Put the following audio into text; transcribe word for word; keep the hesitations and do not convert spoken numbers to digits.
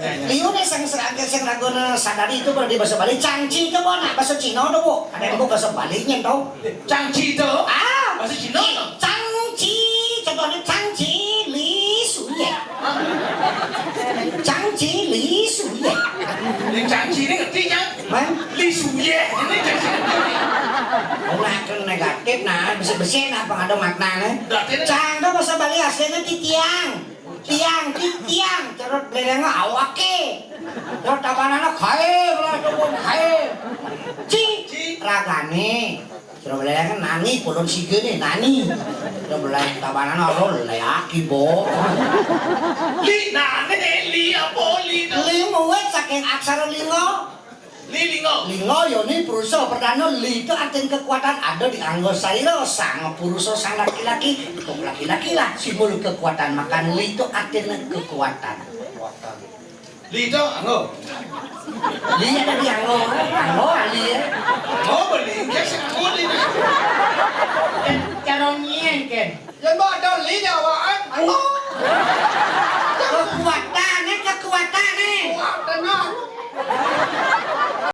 Liu né sing sing sing ragona sadari to di basa Bali, cangci to, Bu, nah, basa Cina to, Bu. Ada yang, Bu, basa Bali nyén to. Cangci to? Ah, basa Cina to. Cangci, contohnya cangci, li su ye. Cangci, li su ye. Ini cangci ini ngerti, Cang? Man? Li su ye. Ini cangci ngerti. Nah, kan negatif, nah, bisa-bisa apa ada maknanya? Berarti ini Cang to basa Bali aslinya titiang. Tiang, titiang, cara Beléléng awaké. Cara Tabanan gaé, belah dukun gaé. Ci, Ci. Ragané. Cara Beléléng nani, pulun siga né, nani. Cara Beléléng Tabanan ora léaki, Bu. Li, nani né, li apa li to? Li muwit saking aksara linga. Li linga. Linga yoni purusa perdana, li itu artinya kekuatan ada di angga sarira sang purusa, sang laki-laki, kok laki-laki lah simbol kekuatan, makan li itu artinya kekuatan. Li to angga. Li ada di angga, angga li ya. Oh, beli, ya sing angga li. Cara nyén, Kén? Yén mbok ada li di awakan, angga.